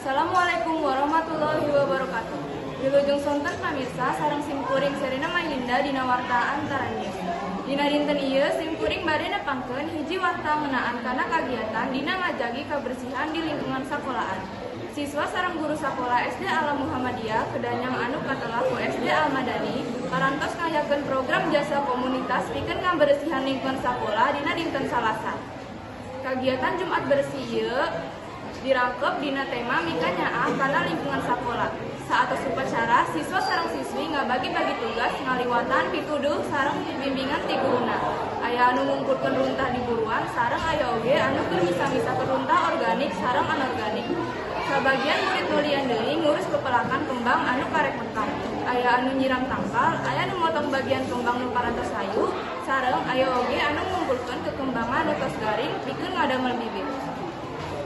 Assalamualaikum warahmatullahi wabarakatuh. Wilujeng sonten, pamirsa, sareng simkuring Serena Mayinda dina Warta Antara News. Dina dinten ieu simkuring bade nepangkeun hiji warta ngeunaan kana kagiatan dina ngajagi kabersihan di lingkungan sakolaan. Siswa sareng guru sakola SD Alam Muhammadiyah Kedanyang anu katelah ku SD Al Madani parantos ngayakeun program jasa komunitas pikeun ngabersihan lingkungan sakola dina dinten Salasa. Kagiatan Jumat Bersih ieu dirangkep dina tema mikanyaah kana lingkungan sakola. Saatos upacara, siswa sareng siswi ngabagi-bagi tugas ngaliwatan pituduh sareng bimbingan ti guruna. Aya anu ngumpulkeun runtah di buruan, sareng aya oge anu keur misah-misahkeun runtah organik sareng anorganik. Sabagian murid nu lian deui ngurus pepelakan kembang anu karek mekar. Aya anu nyiram tangkal, aya nu motong bagian kembang nu parantos hayu, sareng aya oge anu ngumpulkeun kekembangan nu tos garing pikeun ngadamel bibit.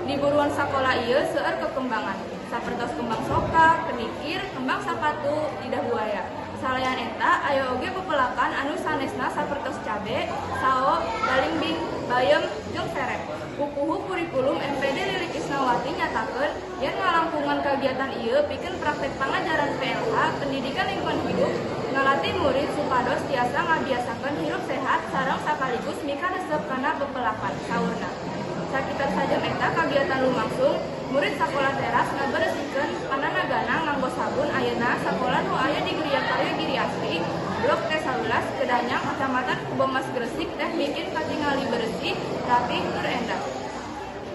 Di buruan sakola ieu seueur kekembangan, sapertos kembang soka, kenikir, kembang sapatu, lidah buaya. Salayan eta, aya oge pepelakan anu sanesna sapertos cabe, sao, balingbing, bayem, jeung sereh. Pupuhu Kurikulum MPD Lilik Isnawati nyatakeun yen ngalangkungan kagiatan ieu pikeun praktek pangajaran PLH Pendidikan Lingkungan Hidup, ngalatih murid supados tiasa ngabiasakeun hirup sehat sareng sakaligus mikaresep kana pepelakan, saurna. Sakitar sajam eta kagiatan lumangsung, murid sakola teras ngaberesihkeun pananagana nganggo sabun. Ayeuna sakola nu aya di Griya Karya Giri Asri, Blok T11, Kedanyang, Kecamatan Kebomas, Gresik teh bikin katingali bersih, rapih tur endah.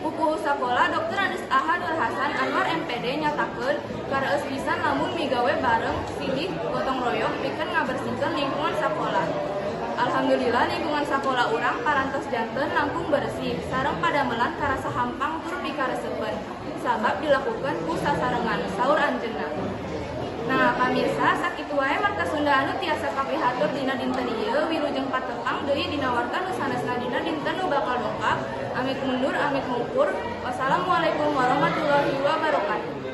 Pupuhu Sakola Drs. AH Nur Hasan Anwar MPD nyatakeun kareueus pisan lamun migawe bareng silih gotong royong pikeun ngabersihkeun lingkungan sakola. "Alhamdulillah, lingkungan sakola urang parantos janten langkung bersih sareng padamelan karasa hampang tur pikaresepeun sabab dilakukeun ku sasarengan," saur anjeunna. Nah, pamirsa, sakitu wae warta Sunda anu tiasa kapihatur dina dinten ieu. Wilujeng patepang deui dina warta nu sanesna dina dinten nu bakal dongkap. Amit mundur, amit mungkur. Wassalamualaikum warahmatullahi wabarakatuh.